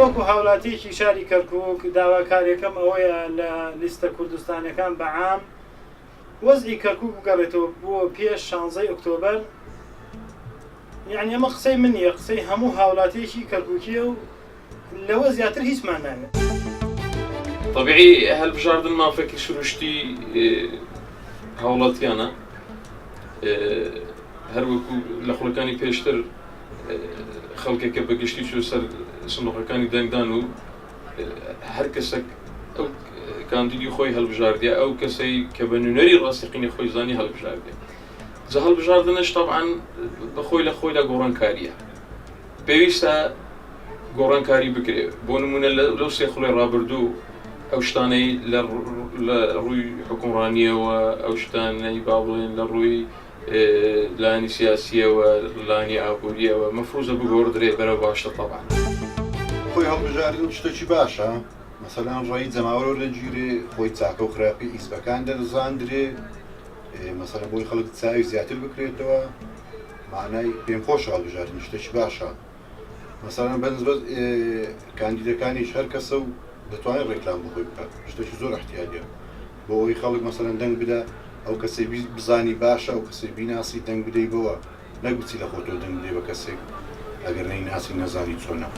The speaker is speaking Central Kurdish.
وەکو هاوڵاتیەکی شاری کەرکوک داواکاریەکەم ئەوەیە لە لیستە کوردستانیەکان بە عام وەزعی کەرکوک بگەڕێتەوە بۆ پێش شانزەی ئۆکتۆبەر یعنی ئەمە قسەی من نیە قسەی هەموو هاوڵاتیەکی کەرکوکیە و لەوە زیاتر هیچمان ناوێت. تەبیعی هەلبژاردن مافێکی سروشتی هاوڵاتیانە هەر وەکو لە خوڵەکانی پێشتر خەڵکێکە بە گشتی چوو سەر سندوقەکانی دەنگدان و هەر کەسێک ئەو کاندیدی خۆی هەڵبژاردیە ئەو کەسەی کە بە نوێنەری ڕاستەقینە خۆی زانی هەڵبژاردێ جا هەڵبژاردنش تەبعەن بەخۆی لە خۆیدا گۆڕانکاریە پێویستە گۆڕانکاری بکرێ بۆ نمونە لەو سێ خوڵی ڕابردوو ئەو شتانەی لە ڕووی حکومڕانیەوە ئەو شتانەی با بڵێن لە ڕووی لایەنی سیاسیەوە لایەنی ئابووریەوە مەفروزە بگۆڕدرێ بەرەو باشتر تەبعەن. خۆی هەڵبژاردن شتێکی باشە مەسەلەن ڕێی جەماوەر وەردەگیرێ خۆی چاکە و خراپی حیزبەکان دەزاندرێ مەسەلەن بۆی خەڵک چاوی زیاتر بکرێتەوە معنای پێم خۆشە هەڵبژاردن شتێکی باشە مەسەلەن بەنسبەت کاندیدەکانیش هەر کەسە و دەتوانێت ڕێکلام بۆ خۆی بکات شتێکی زۆر احتیاجە بۆ ئەوەی خەڵک مەسەلەن دەنگ بدە ئەو کەسەی بزانی باشە ئەو کەسەی بیناسی دەنگ بدەی بەوە نەک بچی لە خۆتەوە دەنگ بدەی بە کەسێک ئەگەر نەیناسی نەزانی چۆنە.